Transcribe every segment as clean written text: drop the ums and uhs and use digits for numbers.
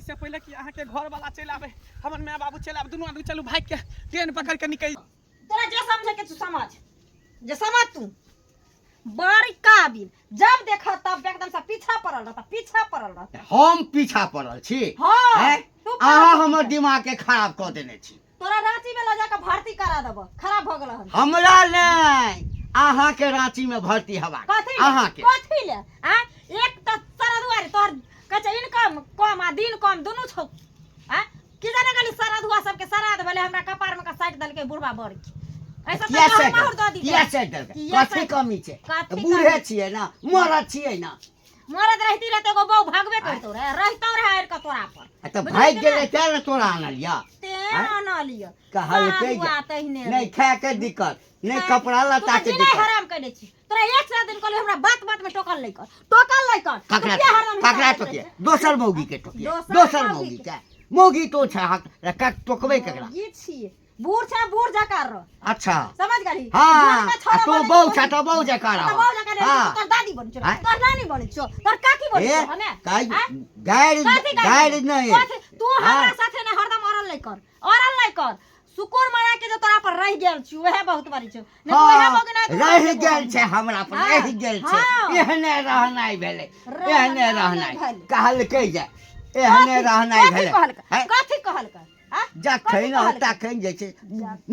एहिसँ पहिले कि अहाँके घरवाला चलि आबै, हमर माय बाबू चलि आबै, दुनू आदमी चलू भागि के ट्रेन पकड़ के निकलि। तोरा जे समझे के तू समझ, जे समझ तू बड़ी काबिल, जब देख तब एकदम से पीछा पड़ल रहता, पीछा पड़ल रहता। हम पीछा पड़ल छी? हाँ, हैं? तू अहाँ पड़ल हमर छी। दिमाग के खराब कऽ देने छी। तोरा रांची में ल जाके भर्ती करा देबो, खराब भ गेल हन। हमरा नहि, अहाँ के रांची में भर्ती हवा। कथी ले? अहाँ के कथी ले? आ एक त सारा दुआरे तोहर कहै छै इनकम कम आ दिन कम दुनू छौ। आ की जाने गेली सारा धुआ सबके सराध भेलै, हमरा कपार में के साटि देलकै बुढ़बा बड़ के। ऐसा किया तऽ साटि माहुर दऽ देलकै? दितै। किया साटि देलकै? किया कथी साटि- कमी छै? कथी बूढ़े कमी? छियै ना, मरद छियै ना। मरद रहती रहे तऽ एगो बहु भागबे करतौ रहे, रहितौ रहे आड़ि कऽ तोरा पर। आ तऽ बुझलियै भागि कि गेलै नहि? तें ने तोरा आनलियऽ। तें आँय? आनलियऽ। कहलकै सारा जे तहिने नहि खाय के दिक्कत, नहि कपड़ा तू लत्ता तऽ के जीनाइ दिक्कत। हराम कयने छी। तोरा एक सए दिन कहलियौ हमरा बात बात में टोकल नहि कर, टोकल नहि कर। तू ककरा किया हरदम ककरा हिसाब टोकिए? रखै छै? दोसर मौगी के टोकिए। दोसर दोसर मौगी मौगी के। के मौगी तो छै हक, टोकबै ककरा? मौगी छियै, बूढ़ छै, बूढ़ जकाँ रह। अच्छा। समझ गेली? हाँ, बूढ़ के छोड़ा आ तो बनै बहू छै, छै तो बहू जकाँ रह। तो बहू जकाँ रह, हाँ। तोर दादी बनै छौ, आँय? तोर नानी बनै छौ, तोर काकी बनै ए, छौ, हने? काई- आँय? गारि कथी गारि गारि नहि। कथी? तू हमरा हाँ। साथे ने हरदम अड़ल नहि कर, अड़ल नहि कर। शुकुर मना के जो तोरा पर रहि गेल छी, वएह बहुत बड़ी छौ। नहि तऽ वएह हाँ, मौगी नहि तऽ रहि वएह गेल छै हमरा पर, हाँ, रहि गेल छै। हाँ। एहने रहनाइ भेलै, रहनाइ एहने रहनाइ भेलै। कहलकै जे एहने कथी- रहनाइ कथी भेलै। कहलकै? हैं? कथी कहलकै? आँ? जखन कथी कहलकै? तखन जे छै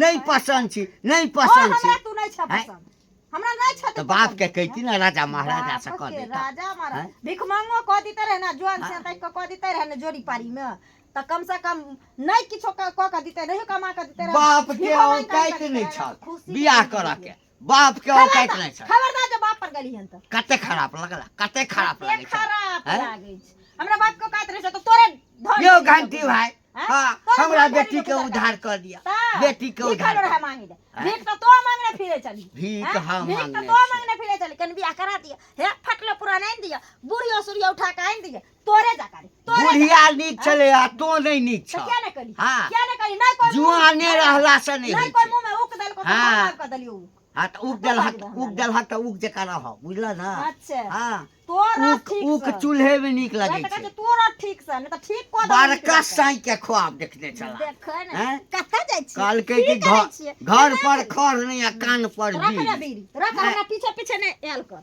नहि पसन्द छी, नहि ओ, पसन्द छी। हमरा तू नहि छ हैं? पसन्द, हमरा नहि छ तऽ बाप के कहती ने राजा महाराजा से बाप कह के देता। राजा महाराज हैं? भिख मांगो कह दिते रहे ना, जुआन से तक कह दिते रहे ना जोड़ी पारी में, तऽ कम से कम नहि किछो कऽ कऽ दिते, नहीं कमा कऽ दिते रहे। बाप के भिखो मांगि कऽ औकात दिते नहि रहे, छल खुशी बियाह के करऽ जिंदगी। के, बाप के औकात नहि छल। खबरदार जे बाप पर गेली हन तऽ कते खराब लगला, कते खराब कते लगै छै। खराब हैं? लागै छै। हमरा बाप के औकात रहै छै तऽ तोरे धन यौ के घंटी भाई, हैं? हाँ, तोरे हमरा धन बेटी के के उधार उधार कर दिया, तऽ बेटी के भीख उधार रहे कर। मांगे दे। हैं? भीख तऽ तो मांगने फिरे चली। भीख हैं? हम भीख तऽ मांगने तो छी। मांगने फिरे चली। कन बियाह करा दिया, हे फटलो पुरान आनि दिया, बुढ़ियो सुढ़ियो उठा के आनि दिया, तोरे जका रे, तोरे जका। बुढ़िया नीक छलै आ तो नहि नीक तऽ छल। किया नहि कली? हाँ। किया नहि कली? नहि कोइ मुँह- जुआने रहला से नहि नहि होइ कोइ छै। मुँह में उक देलको तऽ हाँ। हम आबि कऽ देलियौ उक। हाँ, तऽ उक तो देलहक, बाजि रहल उक देलहक तऽ उक जकाँ रहऽ, बुझलऽ ने? अच्छा। हाँ। तोरा उक ठीक उक से। चूल्हे में नीक लगै वएह तऽ कहै छै। छै, तोरा ठीक से, नहि तऽ ठीक कऽ देबौ नीक बड़का लगतै। साँइ के ख्वाब देखने छला। देखै ने, हैं? कतऽ जाइ छियै? कहलकै की कि करै घर छियै? घर केना पर करै? खर नहि आ कान पर रख बीड़ी। ने बीड़ी, रख, हैं? हमरा पीछे पीछे नहि आयल कर।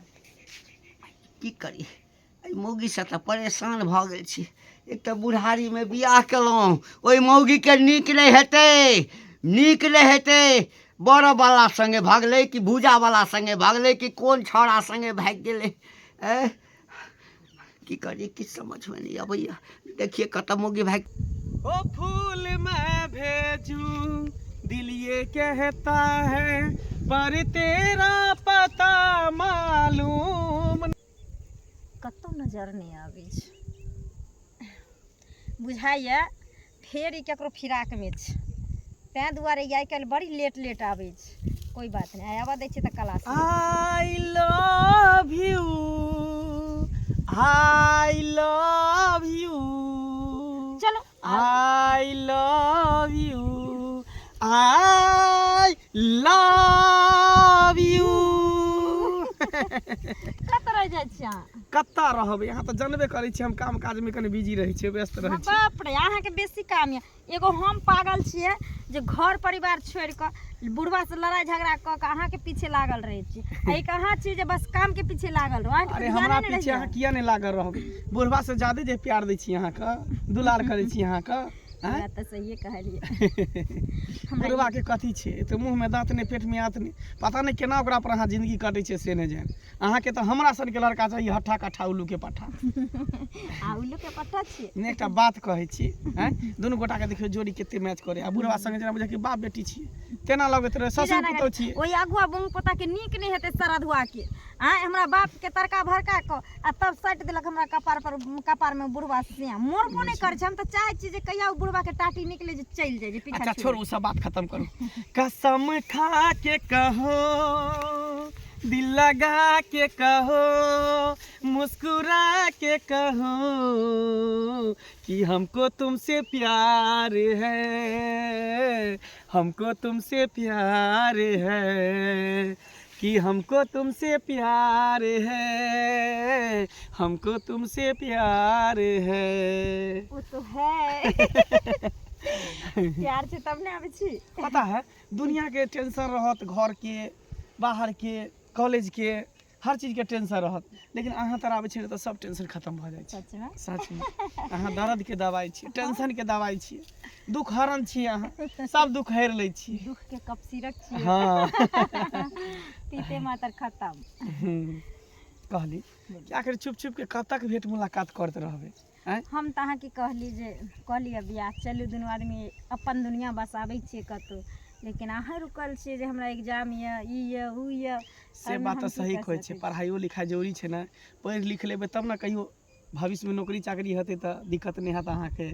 की करी, एहि मौगीसँ तऽ परेशान भऽ गेल छी। एक तऽ बुढ़ारीमे बियाह केलहुँ, ओहि मौगीके नीक नहि हेतै, नीक नहि हेतै। बरवला सङ्गे भगलै कि भूजावला सङ्गे भगलै कि कोन छौड़ा सङ्गे भागि गेलै? एँ, की करी, किछु समझमे नहि अबैए। देखिए कतऽ मौगी भागि। ओ फूल मैं भेजूं दिल ये कहता है, पर तेरा पता मालूम। कतौ नजर नहि आबै छै, बुझाइए फेर ई ककरो फिराकमे छै, ताहि दुआरे ई आइ काल्हि बड़ी लेट लेट आबै छै। कोइ बात नहि, आइ आबऽ दै छियै तऽ class. I love you, I love you. चलो। I love you, I love you. कतऽ रहि जाइ छियै अहाँ? कतऽ रहबै, अहाँ तऽ जानबे करै छी, हम काम काजमे कनि बिजी रहै छियै, व्यस्त रहै छियै। बाप रे, अहाँके बेसी काम यऽ। एगो हम पागल छियै जे घर परिवार छोड़ि कऽ बुढ़वा से लड़ाइ झगड़ा कऽ कऽ अहाँके पीछे लागल रहै छी, आ एक अहाँ छी जे बस कामके पीछे लागल रहू। अहाँके अरे तऽ हमरा ध्याने नहि पीछे रहैए। अहाँ किया नहि लागल रहबै? बुढ़वा से ज्यादे जे प्यार दै छी अहाँके, दुलार करै छी अहाँके। आँय? बात तऽ सहिए कहलियै हमरा। बुढ़वा के कथी छै? तऽ मुँहमे दाँत नहि, पेटमे आँत नहि, पता नहि केना ओकरा पर अहाँ जिंदगी कटै छै से नहि जानि। अहाँके तऽ हमरा सनके लड़का चाही, हट्ठा कट्ठा, उल्लूके पट्ठा। आ उल्लूके पट्ठा छियै। नहि, एकटा बात कहै छी, आँय, दुनू गोटाके देखियौ जोड़ी कते मैच करे आ बुढ़वा संगे जेना बुझाय कि बाप बेटी छियै तेना लगैत रहै, की ससुर जाने पुतोह छियै। ओहि अगुआ बुंग पोता के नीक नहि हेतै सरधुआ के। आँय, हमरा बाप के तड़का भड़का कऽ आ तब सटि देलक हमरा कपार पर, कपार में बुढ़वा से मरबो नहि करै छै। हम तऽ चाहै छी जे कहिया ओ बुढ़वा के टाटी निकले जे चलि जाय जे पीछा। अच्छा छोड़ि। छोड़ू, ओ सब बात खत्म करू। कसम खा के कहो, दिल लगा के कहो, मुस्कुरा के कहो कि हमको तुमसे प्यार है, हमको तुमसे प्यार है। कि हमको तुमसे प्यार है, हमको तुमसे प्यार है। ओ तो है, प्यार छै तब ने आबै छी। पता है, दुनिया के टेंशन रहत, घर के, बाहर के, कॉलेज के, हर चीज के टेंशन रहत, लेकिन अहाँ तर आबै छी ने तऽ सब टेंशन खत्म भऽ जाइ छै। सचमे? सचमे, अहाँ दर्द के दवाइ छी, टेंशन के दवाइ छी, दुख हरण छी, अहाँ सब दुख हरि लै छी। दुख के कप सिरक छियै। हँ। पीते मातर खत्म। कहली कि आखिर चुप चुप के कब तक भेंट मुलाकात करते रहबै, आँय? हम तऽ अहाँके कहली जे कऽ लिअ बियाह, चलू दुनू आदमी अपन दुनिया बसाबै छियै कतहु, लेकिन अहाँ रुकल छियै जे हमरा एग्जाम यऽ, ई यऽ, उ यऽ। से एहिमे बात हम तऽ की सही कऽ कहै छै। सकै छी? पढ़ाइयो लिखाइ जरूरी छै ने, पढ़ि लिख लेबै तब ने कहियो भविष्यमे नौकरी चाकरी हेतै तऽ दिक्कत नहि हैत अहाँके।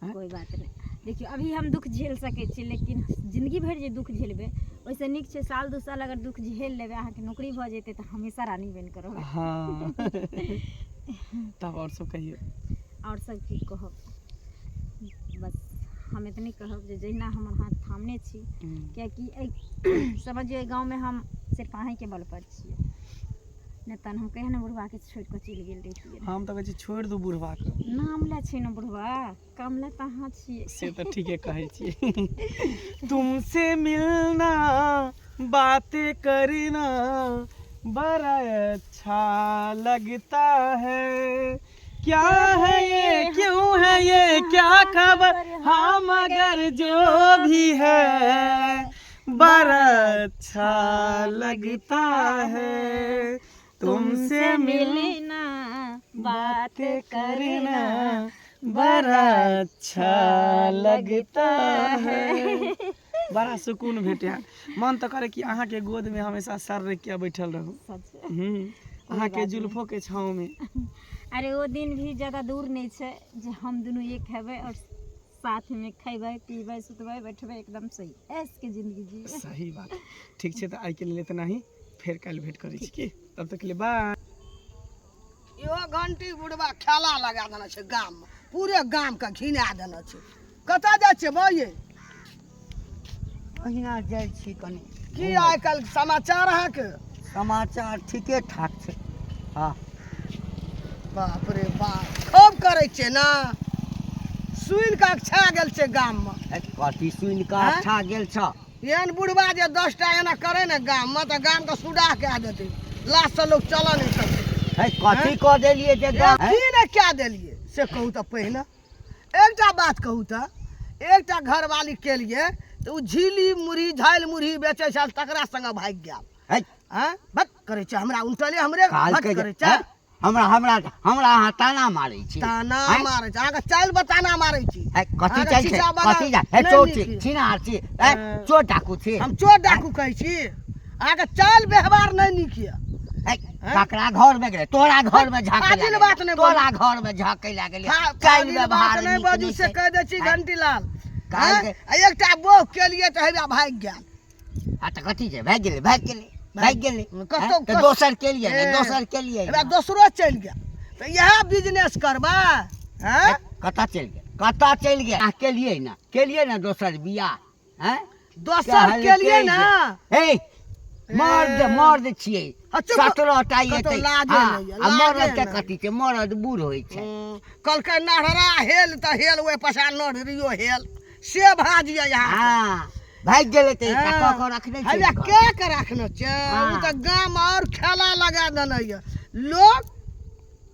कोइ बात नहि। देखियौ, अभी हम दुख झेल सकै छी, लेकिन जिन्दगी भरि जे दुख झेलबै, ओहिसँ नीक छै साल दू साल अगर दुख झेल लेबै, अहाँके नौकरी भऽ जेतै तऽ हमेशा रानी बनि कऽ रहबै। हँ, तब आओर सब कहियौ। आओर सब की कहब, बस हम एतने कहब जे जहिना हमर हाथ थामने छी, किएकि एहि समझियौ एहि गाँवमे हम सिर्फ अहीँके बलपर छियै, नहि तहन हम कहिया ने बुढ़बाके छोड़ि कऽ चलि गेल रहितियै। हम तऽ कहै छी छोड़ि दू बुढ़बाके। नाम लए छै ने बुढ़बा, काम लए तऽ अहाँ छियै। से तऽ ठीके कहै छी। तुमसे मिलना, बातें करना बड़ा अच्छा लगता है, क्या है ये, क्यों है ये, क्या खबर, हाँ मगर जो भी है बड़ा अच्छा लगता है, तुमसे मिलना, बात बातें करना बड़ा अच्छा लगता है। बड़ा सुकून भेटै, मन तऽ करे कि अहाँके गोदमे हमेशा सर रखि के बैठल रहू। सच? अहाँके बात नहि। जुल्फों के छाँव में। अरे, ओ दिन भी ज्यादा दूर नहि छै जे हम दुनू एक हेबै और साथमे खैबै, पीबै, सुतबै, बैठबै, एकदम सही ऐश के जिंदगी जीबै। सही बात। ठीक छै, तऽ आइके लेल इतना ही, फेर काल्हि भेंट करै छी की, तब तक के लिए बाय। इहो घंटी बुढ़बा खेला लगा देने छै गाममे, पूरे गामके घिना देने छै। कतऽ जाइ छियै बौये? अहिना जाइ छी कनि। की आइ काल्हि समाचार अहाँके? समाचार ठीके ठाक छै, हँ। बाप रे बाप, खूब करै छियै ने, सुनि कऽ अकछा गेल छै गाममे। हे, कथी सुनि कऽ आँय? अच्छा गेल छ? एहन बुढ़बा जे 10टा एना करे ने गाममे तऽ गामके सुडाह कए देतै, लाशसँ लोक चलऽ नहि सकतै। हे, कथी कऽ देलियै जे गाम? की ने कए देलियै से कहू तऽ। पहिने एकटा बात कहू तऽ, एकटा घरवाली केलियै तऽ ओ झिली मुरही, झालि मुरही बेचै छल, तकरा संगे भागि गेल। है। आँय, भट करै छै हमरा उनटले, हमरे काल भट के करै छै। हैं? हमरा हमरा हमरा अहाँ ताना मारै छी? ताना आँय? मारै छै अहाँके, चालि बताना मारै छी। है, कथी अहाँके चालि छै? शीशा बगल कथी जा हे? नहि चोर नीक छी यऽ। छिनार छी, हैं? हँ। चोर डाकू छी? हम चोर डाकू कहै छी? अहाँके चालि व्यवहार नहि नीक यऽ। है, हैं? ककरा घर में गेलै? तोरा घर में झाँके फाजिल लागल। बात नहि तोरा घर में झाँके लागल। चालि फाजिल व्यवहार बात नहि नीक बाजू नहि से छै। कहि दै छी। आँय? घंटी लाल। काल्हि आँय? आ एकटा बोह केलियै तऽ हेबा भागि गेल। आ तऽ कथी छै, भागि गेलै, भागि गेलै, भागि गेलै। कतौ हैं? तऽ दोसर केलियै ने? ए, दोसर केलियै हेबा ने? दोसरो चलि गेल तऽ इएह बिजनेस करबै, हैं? कतऽ चलि गेल? कतऽ चलि गेल? आ केलियै ने, केलियै ने दोसर बियाह, हैं? दोसर केलियै ने? हे, मर्द ए। मर्द छियै। आ चुप। 17टा कतौ एतै। लाजे हँ, नहि यऽ, आ लाजे मरद के नहि। कथी छै? मरद बूढ़ होइ छै। कहलकै नहरा हेल तऽ हेल, ओहि पछा नहरियो हेल से भाज यऽ यहाँ। हँ, भागि गेलै तऽ एकटा कऽ कऽ रखने छै हैया घर। के के रखने छै ओ? हाँ। तऽ गाम और खेला लगा देने यऽ लोक।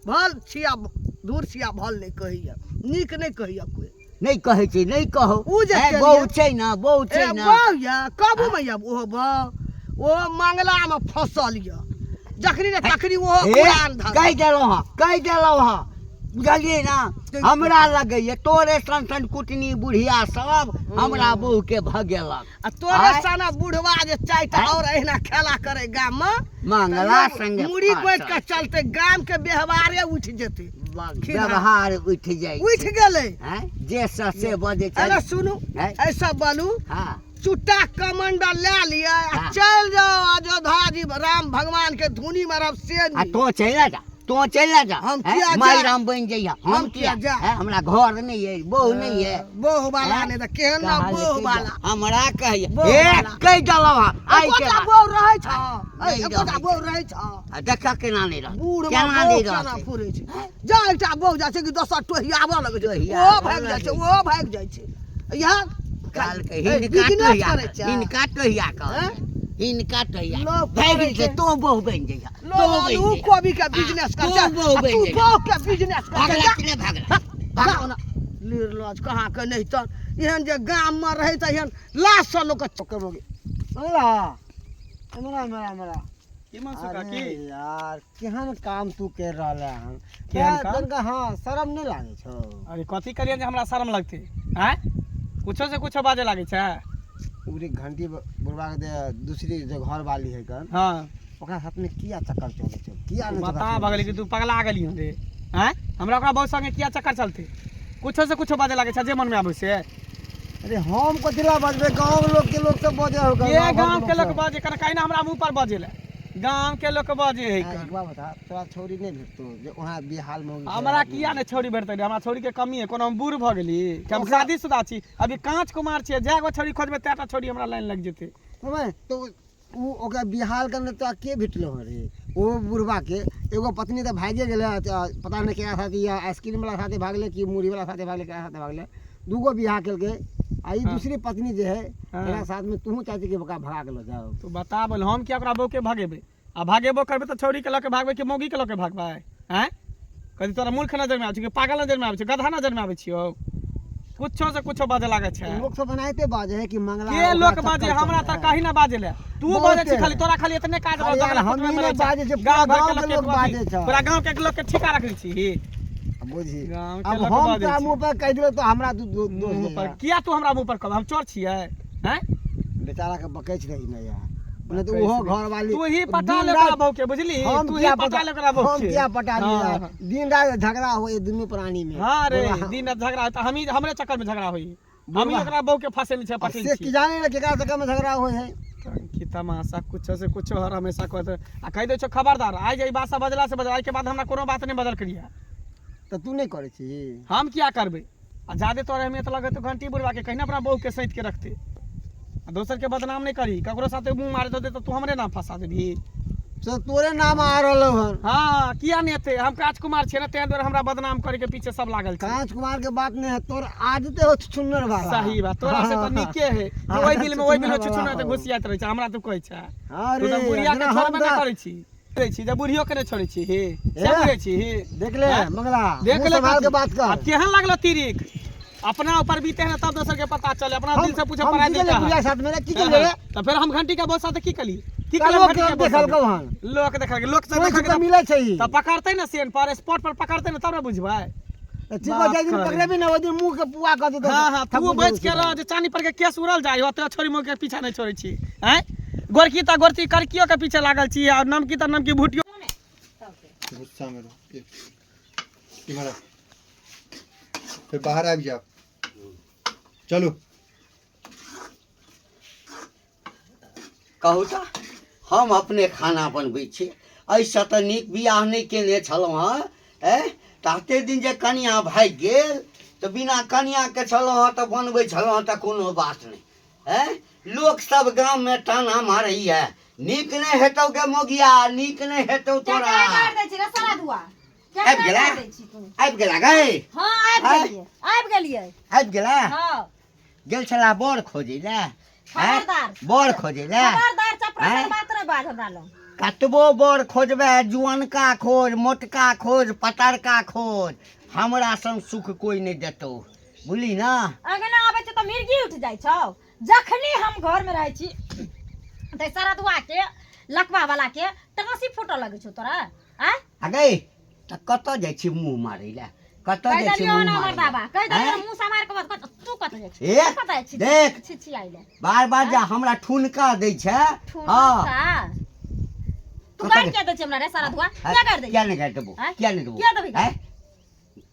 भल छिया, दूर छिया, भल नहि कहैया, नीक नहि कहैया कोइ। नहि कहै छै, नहि कहू। उ जे हे, केलियै। बहु छै ने, बहु छै ए ने। बहु यऽ कबूमे यऽ, ओहो बहु ओहो मंगलामे फँसल यऽ, जखनी ने तखनी ओहो हे, उड़ान धर। कहि देलहुँ हँ, कहि देलहुँ हँ, बुझलियै ने? हमरा लगैए तोरे सन सन कुटनी बुढ़िया सब हमरा बहु के भगेलक। आ तोरे आँय? सना बुढ़वा जे 4टा आँय? और अहिना खेला करे गाममे, मंगला संगे मुड़ी फाँसल। गोति के चलते गाम के व्यवहारे उठि जेतै। व्यवहार उठि जाइ। उठि गेलै। आँय? जे से से बजै छै। अरे सुनू। आँय? ऐसा बोलू। हँ। चुट्टा कमंडल लए लिअ आ हाँ। चलि जाओ अयोध्या जी, राम भगवान के धुनी में रहब से आ नीक। तो चलि जा, तों चलि ना जा। हम हैं? किया माई जा? राम बनि जइहा। हम हम किया किया जा? हैं? हमरा घर नहीं है, बहु नहीं है। बहु वाला नहीं तऽ केहन ना कहाँ बहु लेके वाला जा? हमरा कहिया बहु ए वाला। कहि देलहुँ हँ आइ के एकोटा बाद। बहु रहै छौ नहि एकोटा रहै। बहु रहै छौ आ देखऽ केना नहि रहत, बूढ़ केना मे नहि बहु केना रहतै। पुरै छै जा एकटा बहु जाइ छै कि दोसर टोहियाबऽ लगै छै टोहियाबऽ ओहो भागि जाइ छै लगै ओहो भागि जाइ छै इएह कहलकै ए, हिनका बिजनेस टोहिया करै छै। हिनका टोहिया कह हैं? हिनका टोहिया लोक भागि करै जेतै छै। तों बहु बनि जइहा, लोग तों बनि आलू जइहा। कोबी के बिजनेस करै छै तू बहु आ बनि तू जइहा। बहु के बिजनेस करै छै भागला कि नहि भागला? भागो ना निर्लज कहाँ के नहि तऽ एहन जे गाम मे रहै तऽ एहन लाश सँ लोक के मंगला हमरा हमरा हमरा की मनसुख अरे काकी यार केहन काम तू कर रहल हन? केहन काम? तनिका हाँ शरम नहि लागै छौ? अरे कथी करियन जे हमरा शरम लगतै? आँय, कुछो से कुछो बाजे लागै छै। उरे घंटी बुढ़वा के दे दूसरी जे घर वाली है कन। हाँ। ओकरा साथ में किया चक्कर चलै छौ? किया नहि बता चक्कर भगली कि तू पगला गेली हन रे? आँय, हमरा ओकरा बहुत संगे किया चक्कर चलतै? कुछो से कुछो बाजे लागै छै जे मन में आबै से। अरे हम कथी ला बजबै? गाँव के लोग के लोग सब बजे हो। के गाँव के लोग बजे कर काहे ना हमरा मुँह पर बजे ले? गाँव के लोग बजे है कन। एक बात बता, तोरा छौरी नहि भेटतौ जे वहाँ बिहार में? हमरा किया नहि छौरी भेटतै रे? हमरा छौरी के कमी है? कोनो हम बूढ़ भऽ गेली कि हम शादीशुदा छी? अभी काँच कुमार छियै, जए गो छौरी खोजबै तएटा छौरी हमरा लाइन लागि जेतै। समझ तो उ ओकरा बिहार के अंदर तोरा के भेटलो हन रे? ओ बुढ़वा के एगो पत्नी तऽ भागिए गेलै, तऽ पता नहि केकरा साथे, या आइसक्रीम वाला साथे भागलै कि मुरही वाला साथे भागलै, केकरा साथे भागलै। दूगो बियाह केलकै आ ई हाँ। दूसरी पत्नी जे है हाँ। एकरा साथ में तूहू चाहै छी कि ओकरा भगा के लऽ जाओ? तू बता बोल, हम किया ओकरा बहू के भगेबै? आ भागेबो करबै तऽ छौरी के लऽ के भागबै कि मौगी के लऽ के भागबै? आँय, कथी तोरा मूर्ख नजर में आबै छै कि पागल नजर में आबै छै, गधा नजर में आबै छियौ? कुछो से कुछो बाजे लागै छै। लोक सब एनाहिते बाजै है कि मंगला के ओकरा लोक चक्कर बाजे? चलै हमरा तऽ है। कहीं ना बाजे ले। तू बहुते बाजै छी खाली, तोरा खाली एतने काज अरे रहल। यार, झगड़ा हम कुटुम्ब ई में नहि रहै छै। बाजै छियै, गाँव पूरा घर के गाँव के लोक लोक बाजै छै। पूरा गाँव के लोक के ठीका रखने छी। बुझी गाँव के अब लोक हम बाजै तोरा छै। मुँह पर कहि देलौ तऽ हमरा तू दोष मुँह पर दे। किया तू हमरा मुँह पर कहब? हम चोर छियै? हैं? बेचारा के बकै छै ने यार, नहि तऽ बकै ओहो छै। घर वाली तू ही पटा दिन ले ओकरा राति- बहू के, बुझली? हम तू ही किया पटा पटा ले ओकरा बहू हम के। किया पटा ली हाँ, यार? हाँ। दिन रात झगड़ा होए दुनू प्राणी में। हाँ रे। बोला, दिन रात झगड़ा होता, हम ही हमरे चक्कर में झगड़ा होई, हम ही बुढ़वा। ओकरा बहू के फंसेने छै आ पटेल से छी। की जाने ने केकरा चक्कर में झगड़ा होए है। की तमाशा, कुछो से कुछो हर हमेशा कहते आ कहि दै छौ खबरदार, आइ जे ई बात सब बजला से बजला, आइ के बाद हमरा कोनो बात नहि बजल करिहे। तऽ तू नहि करै छी? हम किया करबै? आ जादे तोरा अहमियत लगै तऽ घंटी बुढ़वा के कहिना अपना बहू के सैत के रखते आ दोसर के बदनाम नहि करी। ककरो साथे मुँह मारैत होतै तऽ तू हमरे नाम फंसा देबही? से तोरे नाम आ रहलौ हन। हाँ, किया नहि एतै? हम काज कुमार छियै ने, ताहि दुआरे हमरा बदनाम करे के पीछे सब लागल छै। कांच कुमार के बात नहीं है, तोर आदते हो छुछुन्नर वाला। सही बात, तोरा से तऽ नीके है जे हाँ, ओहि बिल में ओहि बिल में छुछुन्नर छुछुन्नर तऽ वाला। घुसियाइत रहै छै। हमरा तू कहै छै? हाँ तू रे, तऽ बुढ़िया के जेना हम छोड़बे नहि तऽ- करै छी, करै छी जे बुढ़ियो के नहि छोड़ै छी हे से ए, बुझै छी हे। देख ले हैं? मंगला, देख मुँह ले संभाल के कथी? बात कर। आ केहन लागलो तिरिक? अपना ऊपर बीते है ना तब दोसर के पता चले। अपना दिल से पूछे हम पराई की दिल केलियै का बुढ़िया है। के साथ में रे? की केलियै रे? तऽ फेर हम घंटी के बहुत साथे की कली? की तऽ कली लोक घंटी के बहुत साथे? देखलकौ हन। लोक देखलकै, लोक से कोइ देखलकै तऽ मिलै छै ई। तऽ पकड़तै ने सेन पर, स्पॉट पर पकड़तै ने तब ने बुझबै। तऽ ठीक हो, जाहि दिन बात करे। पकड़ेबी ने ओहि दिन मुँह के पुआ कऽ देतौ। हाँ हाँ, तू थप्पड़ बच के देबौ। रह जे चानी पर के केस उड़ल जाय ओते छोरी मुँह के पीछा नहीं छोड़ै छी। आँय, गोरकी तऽ गोरकी करकियो के पीछे लागल छी और नमकी तऽ नमकी भुटियो। गुस्सा में रहो, एक इम्हर आ। फिर बाहर आबि जाओ, चलू। कहू तऽ, हम अपने खाना बनबै छी। एहिसँ तऽ नीक बियाह नहि केने छलहुँ हँ। ए तऽ एतेक दिन जे कनिआँ भागि गेल तऽ बिना कनिआँके छलहुँ हँ तऽ बनबै छलहुँ हँ तऽ कोनो बात नहि। ए लोकसभ गाममे ताना मारैए, नीक नहि हेतौ गे मोगिया, नीक नहि हेतौ तोरा। केकरा गारि दै छी रे सारा दुआ? आबि केकरा गेला? गारि दै छी तू? आबि गेला गै? हाँ, आबि आँय? गेलियै, आबि गेलियै। आबि गेला? हाँ। गेल छला बर खोजै लए? आँय? खबरदार। बर खोजै लए? खबरदार, चपरासन आँय? बात नहि बाज हमरा लग। कतबो बर खोजबै, जुअनका खोज, मोटका खोज, पतरका खोज, हमरा सन सुख कोइ नहि देतौ, बुझली ना? अंगना आबै छै तऽ मिर्गी उठि जाइ छौ। जखनी हम घरमे रहै छी तऽ सरदुआ के लकवा वाला के टाँसी फूटऽ लगै छौ तोरा। आँय? आ गै, तऽ कतऽ जाइ छी मुँह मारै लए? कतऽ कहि जाइ छी देलियौ मुँह हन हमर मारै बाबा लए? कहि देलियौ। आँय? मुँह सम्हारि कऽ बात कर। तू कतऽ जाइ छी? ए, तू कतऽ जाइ छी? देख। छी छी आइले बार बार जे हमरा ठुनका दै छै। ठुनका? हँ। तू कतऽ गारि गेल? किया दै छी हमरा रे सारा धुआ? किया गारि दै किया नहि गारि देबौ? आँय? किया नहि देबौ? किया देबही? आँय?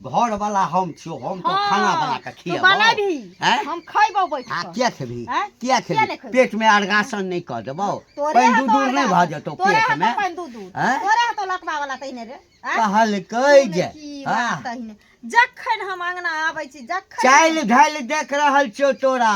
घर वाला हम छियो, हम तो खाना बना के तू खियेबौ। बनाबही हैं? हम खैबौ बैठ आ कऽ। किया खेबही? हैं? किया किया खेबही? नहि खेबही? पेट में अर्गासन नहीं कर देबौ? तोरे पानि हेतौ दूध दूध नहीं अर्गासन। भऽ जेतौ तोरे पेट हेतौ में? पानि दूध दूध। हैं? तोरे हेतौ लकवा वाला तहिने रे। हैं? कहलकै तू जे ने की हाँ बात तहिने। जखन हम अंगना आबै छी जखन चालि ढालि देख रहल छियौ तोरा।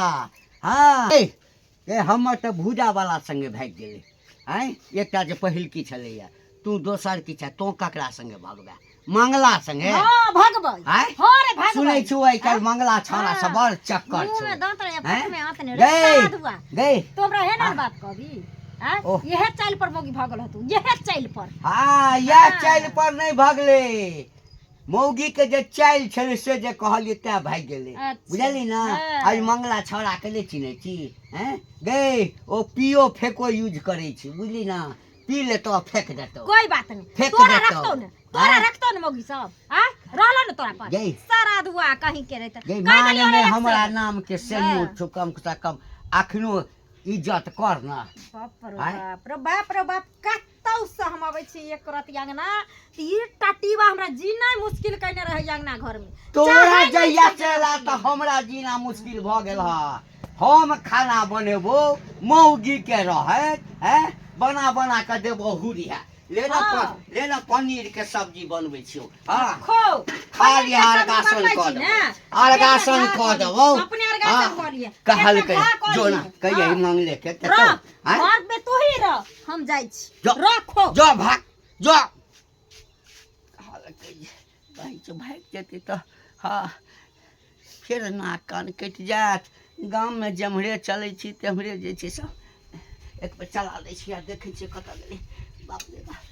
हाँ ए हमर तऽ भूजा वाला संगे भागि गेलै। आँय एकटा जे पहिलकी छलैया, तू दोसर की छै, तों ककरा संगे भगबे? मंगला संगे? हाँ भगबै। आँय? हाँ रे भगबै। सुनै छु आइ काल्हि मंगला छौड़ा सब बड़ चक्कर मुँह छौ। में दांत रहे हैं? फट में आंत ने रे गै साधुआ। गै तो हमरा हे ना बात कहबी? आँय? ओह। इहे चालि पर मौगी भगल हतू, इहे चालि पर। हाँ इएह चालि पर नहि भगलै, मौगी के जे चालि छलै से जे कहलियै तैं भागि गेलै। अच्छा। बुझली ना? हाँ। आइ मंगला छौड़ा के नहि चिन्है छी? हैं गै, ओ पियो फेको यूज करै छै, बुझली ना? पी लेतौ आ फेक देतौ। कोई बात नहीं, फेंक तोरा देतौ। रखतौ ने, तोरा हाँ? रखतौ ने मौगी सब। आ रहलो ने तोरा पर गै। सारा दुआ कहीं के रहते। गै कहि मान देलियौ में रे एक हमरा सौ। नाम के सेन्यू हाँ। छौ, कम से कम अखनो इज्जत कर ना। बाप रे आँय? बाप रे बाप रे बाप, कतौ से हम अबै छी एक रति अंगना त ई टटीवा हमरा जीना मुश्किल कयने रहै अंगना घर में। तोरा चाहै नहि जहिया छै चला तऽ हमरा जीना मुश्किल भऽ गेल हँ। हम खाना बनेबो मौगी के रहैत, हैं बना बना कऽ देबो हुरिया। ले ना हाँ। ले ना पनीर के सब्जी बनबै छियौ। हाँ खो खा पनीर के लिहा, सब्जी अर्गासन बनबै कऽ छी देबौ। ने। अर्गासन पेटमे कऽ घा देबौ। अपने अर्गासन हाँ। कऽ लिहे। कहलकै पेटमे घा कऽ जो ना लिहे। कहिया हाँ। मंगले के रह, देतौ। आँय? घर में तू ही रह, हम जाइ छी। जो। रखो। जो भाग जो। कहलकै जे कहै छै भागि जेतै तऽ हाँ फेर नाक कान कटि जायत। गाममे जेम्हरे चलै छी तेम्हरे जे छै से एक बेर चला दै छी आ देखै छियै कतऽ गेलै। बाप रे बाप।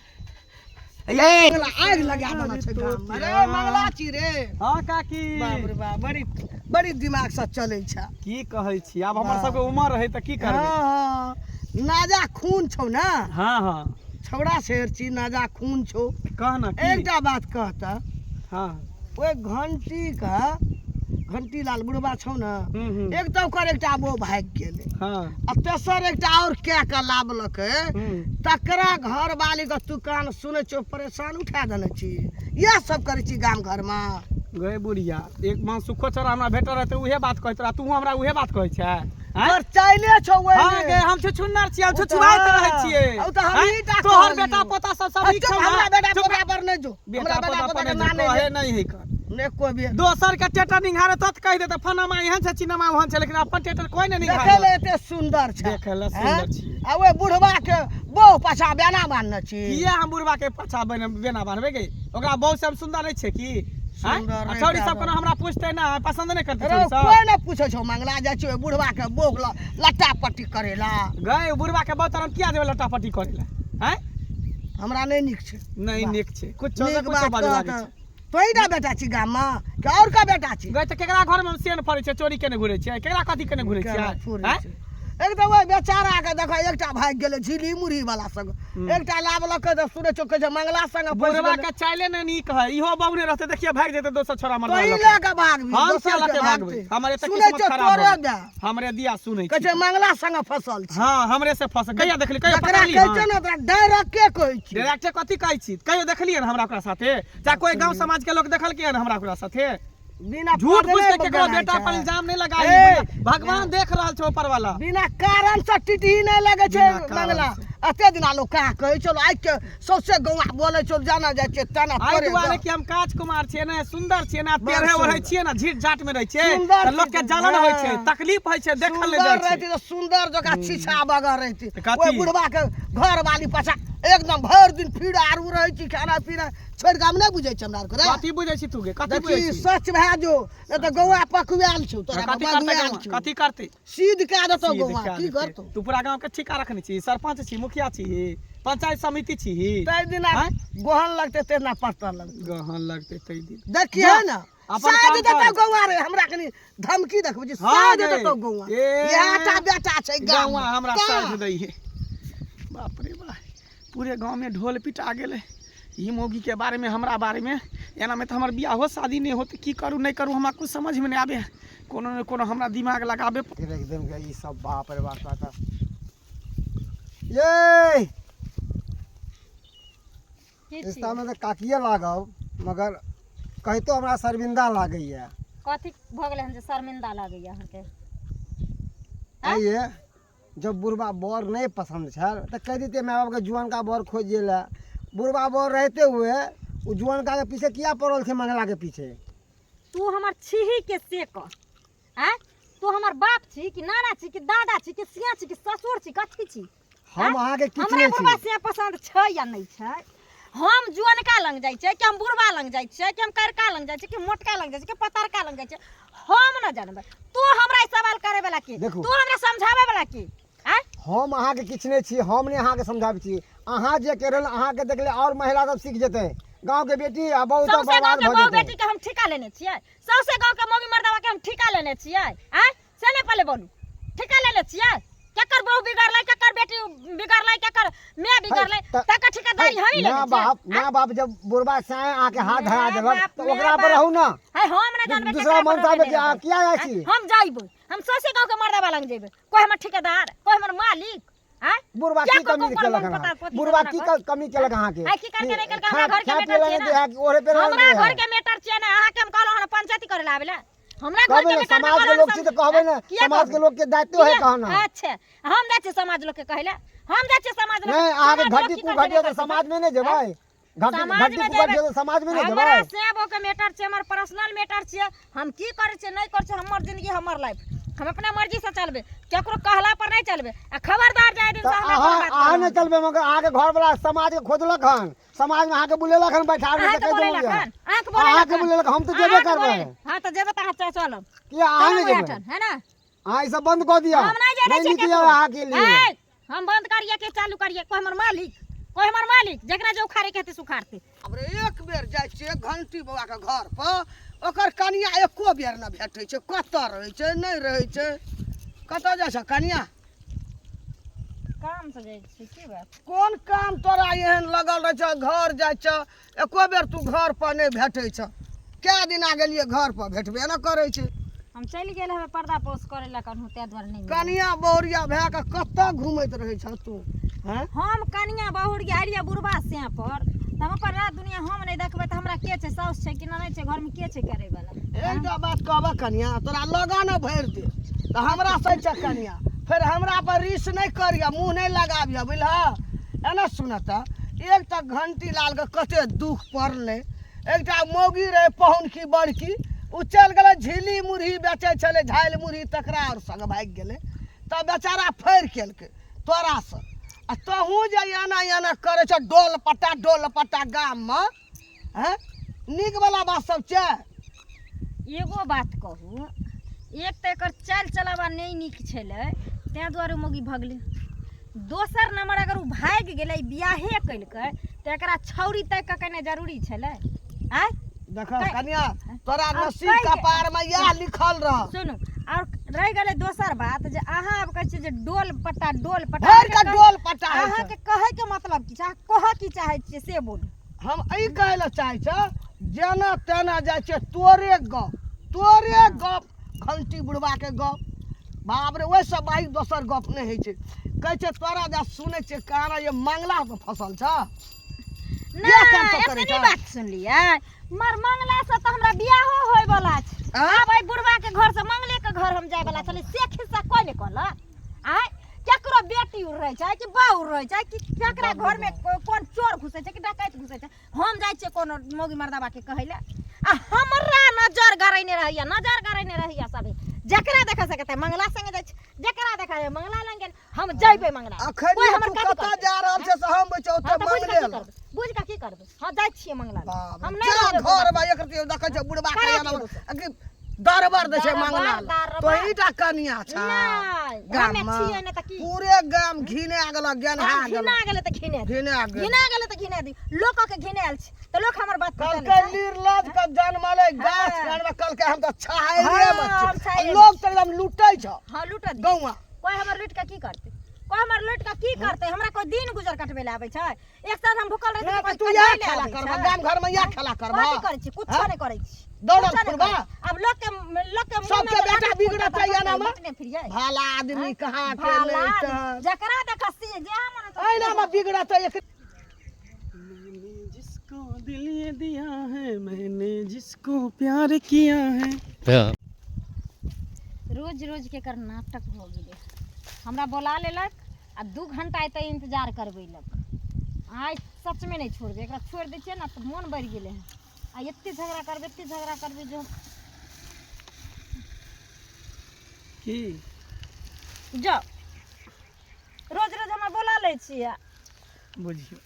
ये मंगला आगि लगा देने छै गाम में। रे मंगला छी रे। हाँ काकी। बाप रे बाप, बड़ी बड़ी दिमाग से चलै छै। की कहै छी, आब हमर सबके उमर है तऽ की करबै? हाँ हाँ नाजा खून छौ ना। हाँ हाँ छौड़ा शेर छी, नाजा खून छौ। कह ना की? एकटा बात कहता। हाँ ओहि घंटी का घंटी लाल बुढ़बा छौ ना, हम्म। एक तऽ ओकर एकटा वो भागि गेलै। हाँ आ तेसर एकटा और कए के लाबलकै, तकरा घर वाली के तू कान सुनै छौ परेशान उठा देने छी। इएह सब करै छी गाम घर में। गै बुढ़िया, एक मास सुखो छोरा हमरा भेटल रहतै उहे बात कहैत रह, तू हमरा उहे बात कहै छै? आँय? पर चाइले छौ ओहिमे। हाँ गे, हम छुछुन्नर छियै, हम ओ तऽ छुछुआइत रहै छियै। ओ तऽ हमही आँय? टा तोहर कहलियौ। बेटा पोता सब सब आ नीक चुप, छौ ना? हमरा बेटा चुप पोता पर नहि जो। बेटा हमरा बेटा पोता पोता पर के नहि नाम जो, नहि कहे ले। नहि है कर। नहि कोइ भी। दोसर के टेटर निंघारे तत कहि देतै फलामा एहन छै चिनामा ओहन छै, लेकिन अपन टेटर कोइ नहि देखै निंघारत। लए एते सुन्दर छै। देखै लए हैं? सुन्दर छियै। आ ओहि बुढ़बा के बहु पाछा बेना बान्हने छी। किया हम बुढ़बा के पाछा बेना बान्हबै गे? ओकरा बहु से हम सुन्दर नहि छै की? आँय? सुन्दर आ नहि छौड़ी छै सब कोनो हमरा पूछतै ना, पसंद नहि करतै रे छौड़ी सब? कोइ नहि पूछै छौ मंगला, जाइ छियै ओहि बुढ़बा के बहु लट्टा पट्टी करेला। गै बुढ़बा के बहु तर हम किया जेबै लट्टा पट्टी करेला? आँय? हमरा नहि नीक छै। नहि नीक छै। कुछो से नीक कुछो बात बाजऽ कहत। लागै छै। तोही टा बेटा छी गाम में कि और का बेटा छी? गै तऽ केकरा घर में हम सेन फड़ै छियै, चोरी केने घुरै छियै, केकरा कथी केने घुरै छियै? केना फुरै आँय? छै? एक तऽ ओहि बेचारा के देखो एकटा भागि गेलै झिली मुरही वाला संग, एकटा लाबलकै तऽ सुनै छौ कहै छै मंगला संग फँसि बुढ़वा गेलै। के चाइले नहि नीक है, इहो बहुने रहतै देखिए भागि जेतै दोसर छोरा मरदा तोही लऽ लऽ के भागबी, हम दोसर किया लऽ के के भागबै? भागतै। हमर एते सुनै किस्मत छौ खराब तोरे भऽ गेल। दए। हमरे दिया सुनै कहै छी। छै मंगला संग फँसल छी। हाँ हमरे से फँसल। कहिया देखली? कहिया जकरा पकड़ली? कहै हाँ। छै ने ओकरा डायरेक्टे कहै छी। डायरेक्टे कथी कहै छी? कहियो देखलियै हमरा ओकरा साथे? चाहे कोई गांव समाज के लोग देखलकै हन हमरा ओकरा साथे? बिना झूठ पढ़ने फूस के केकरो बनाइ बेटा छै। पर इल्जाम नहीं लगाई। ए, भगवान देख रहल छै ऊपर वाला। बिना कारण से टिटही नहि लगै छै बिना कारण मंगला। से। एते दिना लोक कहाँ कहै छल, आइ के सौंसे गौआ बोलै छल, जाना जाइ छै तेना आइ तोरे दुआरे दऽ। कि हम काज कुमार छियै ने, सुंदर छियै ने, बड़ तेरहे ओढ़ै सुन्दर। छियै ने, झीट झाट में रहै छियै सुन्दर तऽ लोक के छी। जलन होइ छै, हाँ। तकलीफ होइ छै, देखल नहि सुन्दर जाइ छै। रहती तऽ सुन्दर जकाँ छीछा बगर रहती। तऽ कथी? ओहि बुढ़वा के घर वाली पाछा एकदम भरि दिन फिर आरू रहै छी, खाना पीना छोड़ि कऽ हम नहि बुझै छी हमरा आरके रे। कथी बुझै छी तू गे? कथी बुझै देखी छी? सच भए जो, नहि तऽ गौआ पकुआयल छौ तोरा, कथी करतै बगुआयल गौआ? छौ। कथी करतै? सीध कए देतौ सीध गौआ, कए की देतै। करतौ? तू पूरा गांव के ठिका रखने छी, सरपंच छी, मुखिया छी, पंचायत समिति छी? ताहि दिना आँय? गोहन लगतै ताहि दिना पत्तर लगतै। गहन लगतै ताहि दिन। देखिए जा, ने अपन साइड काम देतौ कर। गौआ रे, हमरा कनी धमकी देखबै छी, हाँ साइड गे। देतौ गौआ। ए, इएह टा बेटा छै गाम गौआ हमरा का? साइड दै है। बाप रे बाप, पूरे गांव में ढोल पिटा गेलै ई मौगी के बारे में, हमरा बारे में। एना में तऽ हमर बियाहो शादी नहि होतै। की करू नहि करू हमरा कुछ समझ में नहि आबै है। कोनो ने कोनो हमरा दिमाग लगाबे एकदम के ई सब बाप रे बाप काका। ये की छी? रिश्ता में तऽ काकिए लागब, मगर कहितो हमरा शर्मिंदा लागैया। कथी भऽ गेलै हन जे शर्मिंदा लागैया अहाँके? आइए जब बुढ़बा बर नहीं पसंद छल तो कह देते माय बाप के जुअनका बर खोजिए ला। बुढ़बा बर रहते हुए वो जुअनका के पीछे किया पड़ल थे मंगला के पीछे? तू हमर छीही के से कह, आँय तू हमर बाप छी कि नाना छी कि दादा छी कि सिया छी कि ससुर छी, कथी छी? हम अहाँके किछु हमरा नहि बुढ़बा छी। से पसंद छै या नहि छै? हम जुअनका लग जाइ छियै कि हम बुढ़बा लग जाइ छियै कि हम करका लग जाइ छियै कि मोटका लग जाइ छियै कि पतरका लग जाइ छियै, हम न जानबै। तू हमरा ई सवाल करे वाला के? देखू। तू हमरा समझाबै वाला के? आँय हम अहाँके किछु नहि छी, हम नहि अहाँके समझाबै छी। अहाँ जे कहि रहल अहाँके देखले आओर महिला सब सीख जेतै, गाँवके बेटी आ बहु सब सौंसे गाँव बर्बाद के भऽ बहु जेतै। बेटी के हम ठीका लेने छियै? सौंसे गाँव के मौगी मर्दवा के हम ठीका लेने छियै? आँय से नहि पहिले बोलू, ठीका लेने छियै? केकर बहु बिगड़लै, केकर बेटी बिगड़लै, केकर माय बिगड़लै, तकर ठेकेदारी हमही लेने माय छियै? बाप, माय बाप जब बुढ़बा साँय अहाँके हाथ धरा माय देलक बाप, तऽ माय ओकरा पर बाप। रहू ना। है हम नहि जानबै दूसरा केकरा पर मनसा रहबै, मे नहि रहबै। किया जाइ छी? हम जाइबै, हम सौंसे गाँव के मर्दवा लग जेबै। कोइ हमर ठेकेदार, कोइ हमर मालिक? आँय बुढ़बा किया की कमी कोइ कोन केलक पता अहाँके? पोती बुढ़बा सब की हमरा कमी केलक अहाँके? आइ की करके नहि केलकै? हमरा घर के खाय मेटर पियै छियै लए ना। नहि दै है कि ओढ़े पहिरे लए हमरा नहि दै घर है? के मेटर छियै ने। अहाँके हम कहलहुँ हन पंचायती करे लए आबै लए? हमरा घर कहबै के ने मेटर समाज के लोग छी तऽ कहबै ने, किया समाज के कहबै? लोग के दायित्व है किया? कहना। अच्छा हम जाइ छियै समाज लोग के कहै लए? हम जाइ छियै समाज लोग नहि अहाँके समाज लोग घटी की कु करतै, घटी तऽ नहि करतै? समाज मे नहि जेबै? घटी समाज घटी मे कुघटी जेबै। तऽ समाज मे नहि हमरा जेबै? सेबो के मैटर छै, हमर पर्सनल मैटर छियै। हम की करै छियै नहि करै छियै, हमर जिंदगी हमर लाइफ, हम अपना मर्जी से चलबै, केकरो कहला पर नहि चलबै। आ खबरदार जाय दिन तऽ से हमरा अहाँ कोनो बात अहाँ कहलहुँ। नहि चलबै, मगर अहाँके घर वाला समाज के खोजलक हन, समाज मे अहाँके बुलेलक हन बैठार मे, अहाँके कहि देलहुँ बोलेलक यऽ। हन? अहाँके बोलेलक अहाँके हन? बुलेलक, हम तऽ जेबे अहाँके करबै। हाँ तऽ जेबै तऽ अहाँ चलब। किया अहाँ नहि चलब जेबै? ओहिठाम, है ना? अहाँ ई सब बंद कऽ दिअ, हम नहि जानै नहि छियै नीक यऽ केकरो। अहाँके लिए। ऐ, हम बंद करिए के चालू करिए, कोई हमर मालिक, कोई हमर मालिक? जकरा जे उखाड़े के हेतै से उखाड़तै। बाप रे, एक बेर जाइ छियै घंटी बाबा के घर पर, ओकर कनिया एको बेर नहि भेटै छै। कतऽ रहै छै, नहि रहै छै? कतऽ जाइ छ कनिया? काम से जाइ छी। की बात? कोन काम तोरा एहन लगल रहै छ? घर जाइ छ, एको बेर तू घर पर नहि भेटै छ। कए दिना गेलियै घर पर, भेटबे नहि करै छै। हम चलि गेल हमे पर्दा पोस करे ला कन्हू, ताहि दुआरे नहि मिलल। कनिया बहुरिया भए कऽ कतऽ घुमैत रहै छ तू? हैं हम कनिया बहुरिया एलियै बुढ़बा से पर तऽ हम अपन रात दुनिया हम नहि देखबै तऽ हमरा के छै? साउस छै कि नहि छै घरमे? के छै करै वाला? एकटा बात कहबह कनिया, तोरा लगन भरि दे तऽ हमरा से छै कनिया, फेर हमरा पर रिस नहि करिह, मुँह नहि लगाबिह, बुझलह? एना सुनऽ तऽ, एक तऽ घंटी लालके कते दुख पड़लै। एकटा मौगी रहै पहुनकी बड़की, ओ चलि गेलै, झिल्ली मुरही बेचै छलै, झालि मुरही, तकरा आओर संग भागि गेलै, तऽ बेचारा फड़ि केलकै तोरासँ। आ तहूँ जे एना एना करै छ डोल पट्टा डोल पट्टा गाममे, हैं नीक वाला बात सब छै? एगो बात कहू, एक तऽ एकर चालि चलावा नहि नीक छलै, ताहि दुआरे मौगी भगलै। दोसर नंबर, अगर ओ भागि गेलै, बियाहे केलकै, तऽ एकरा छौरी ताकि कऽ केनाइ जरूरी छलै? आँय देख कनिया, तोरा आब नसीब कहि के- कपार में इएह लिखल रह। सुनू, और रहि गेलै दोसर बात जे अहाँ आब कहै छियै जे डोल पट्टा डोल पट्टा। भरि के डोल पट्टा होइ छै। अहाँके कहै के मतलब की छै? अहाँ कहऽ की चाहै छियै से बोलू। हम ई कहै लए चाहै छ, जेना तेना जाइ छियै तोरे गप, तोरे गप, घंटी बुढ़बा के गप, बाप रे, ओहिसँ बाही दोसर गप नहि होइ छै। कहै छै तोरा जा सुनै छियै कहाँ ये मंगला पर फसल छ। नहि काम सब करै एतनी छ? बात सुनलियै, मर मंगला से तऽ हमरा बियाहो होय वाला छै। आँय? आब एहि बुढ़बा के घर से मंगले के घर हम जाय वाला छलै, से खिस्सा कोइ नहि कहलक। आँय केकरो बेटी उड़ रहै छै कि बहू रहै छै कि केकरा घर में कोन चोर घुसै छै कि डकैत घुसै छै, हम जाइ छियै कोनो मौगी मर्दाबा के कहै लए? आ हमरा नजर गरैने रहैया, नजर गरैने रहैया सभी। जकरा देखा सकते मंगला संगे जाइ छै, जकरा देखा छै मंगला लंग गेल। हम जइबै मंगला। अखन कोइ हमर तू कथी कतऽ करतै? जा रहल छै से हम बैठे हाँ, ओतऽ तऽ बुझि कऽ मंगले की लग। करबै? बुझि कऽ की करबै? हाँ जाइ छियै मंगला लग। बाप हम रे, नहि जा रहबै घर बुढ़बा। में एक रत्ती देखै छै बुढ़बा के करा एना दियौ दोसर। अ दरबर दै छै दरबर, मंगला लग। दरबर। तोही टा कनिया छ नहि, गाम हमे में। छियै नहि तऽ की? पूरे गाम घिना गेलक, गेनहा हम गेलक। घिना गेलै तऽ घिने दे। घिना गेल। घिना गेलै तऽ घिने दी। लोक के घिनायल छै तऽ लोक हमर बात पर चलै कहलकै छै। निर्लज के जन्मलै गाछ में, कहलकै हम तऽ छाहैरे हाँ, में हम छी। छाहैरे में लोग तऽ एकदम लूटै छ। हाँ लूटत दी। गौआ कोइ हमर लूटि कऽ की करतै? कोइ हमर लूटि कऽ की करतै? हमरा कोइ दिन गुजर कटबै लए आबै छै? एक साल हम भूखल रहै नहि छी तऽ तऽ तू कोइ इएह कटबै लए खेला आबै करबह छै? गाम घर में, इएह खेला करबह? कथी करै छी? कुछो हाँ? नहि करै छी। दौड़ल कुछो नहि फिरबह? करै छी। आब लोक के मुँह सबके में जे बेटा लाठी बिगड़तै फुटतै एना में? बटने फिरियै। भला आदमी कहाँ के भला नहि आदमी। तऽ जकरा देखऽ से जे मन एहिना में बिगड़तै एक। मैंने जिसको दिल ये दिया है मैंने जिसको प्यार किया है। रोज रोज के एकर नाटक भऽ गेलै। हमरा बोला लेलक आ 2 घंटा एतऽ इंतजार करबेलक। आइ सचमे नहि छोड़बै एकरा, छोड़ि दै छियै ने तऽ मोन बढ़ि गेलै हँ। आ एते झगड़ा करबै, एते झगड़ा करबै जे की जाउ। रोज रोज हमरा बोला लै छियै। बुझियौ,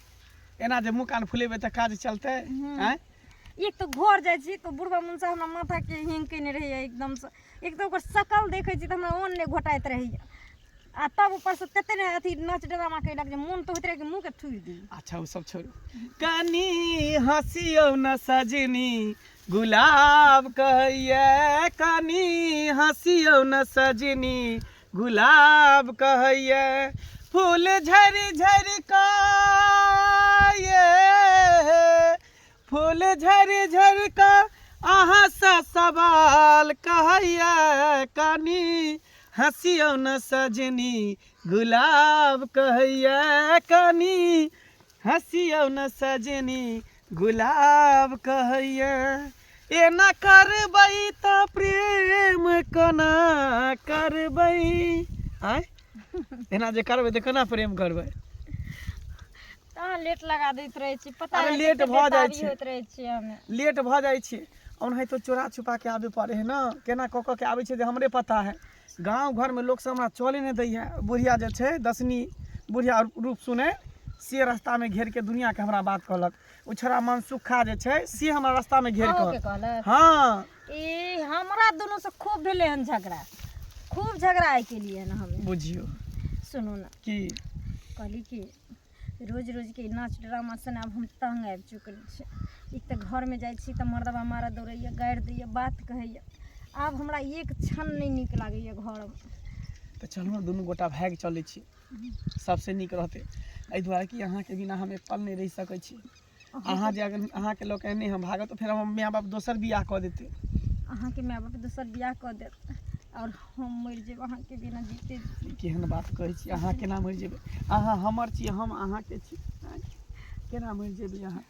एना जे मुँह कान फुलेबै तऽ काज चलतै? आँय, एक तऽ घर जाइ छी तऽ बुढ़बा मुनसा हमरा माथाके हिंग केने रहैए एकदमसँ। एक तऽ ओकर शकल देखै छी तऽ हमरा ओन नहि घोटाइत रहैए, आ तब ऊपरसँ तते ने अथी नाच ड्रामा केलक जे मोन तऽ होइत रहै कि मुँहके थुरि दी। अच्छा, ओ सब छोड़ू, कनी हँसियौ न सजनी, गुलाब कहैये, कनी हँसियौ न सजनी, गुलाब कहैये, फूल झरि झरि कऽ ये, फूल झरि झरि कऽ अहाँसँ सवाल कहैये, कनी हँसियौ न सजनी, गुलाब कहैये, कनी हँसियौ न सजनी, गुलाब कहैये। एना करबै तऽ प्रेम कोना करबै? आँय, एना जे करबै तऽ कोना प्रेम करबै? अहाँ लेट लगा दैत रहै छी, पता अरे नहि लेट कते भऽ जाइ बेताबी छै। होइत रहै छियै हमे। लेट भऽ जाइ छै, ओनाहितो चोरा छुपा के आबे पड़े है ने। केना कऽ कऽ के आबै छै जे हमरे पता है। गाँव घरमे लोक सब हमरा चले नहि दैए। बुढ़िया जे छै दसनी बुढ़िया रूप सुनै से रास्तामे घेरके दुनिआँके हमरा बात कहलक। ओ छोड़ा मनसुखा जे छै से हमरा रास्तामे घेर अहूँके कऽ कहलक? हँ। ई हमरा दुनूसँ खूब भेलै हन झगड़ा, खूब झगड़ा आइ केलियै हन हमे। बुझियौ। सुनू ने। की? कहली कि रोज रोजके ई नाच ड्रामा से आब हम तंग आबि चुकल छी। एक तऽ घरमे जाइ छी तऽ मर्दबा मारऽ दौड़ैए, गारि दैए, बात कहैए। आब हमरा एक क्षण नहि नीक लागैए घरमे। तऽ चलू ने, दुनू गोटा भागि चलै छी, सबसँ नीक रहतै। एहि दुआरे कि अहाँके बिना हम एक पल नहि रहि सकै छी। अहाँ जे अगर अहाँके लऽ कऽ नहि हम भागब तऽ फेर हमर माय बाप दोसर बियाह कऽ देतै। अहाँके माय बाप दोसर बियाह कऽ देत आओर हम मरि जेब अहाँके बिना जीते जी। केहन बात कहै छी अहाँ? केना मरि जेबै अहाँ? हमर छी, हम अहाँके छी। आँय, केना मरि जेबै अहाँ?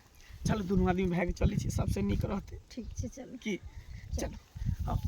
चलू, दुनू आदमी भागि चलै छी, सबसँ नीक रहतै। ठीक छै, चलू। की, चलू, आउ।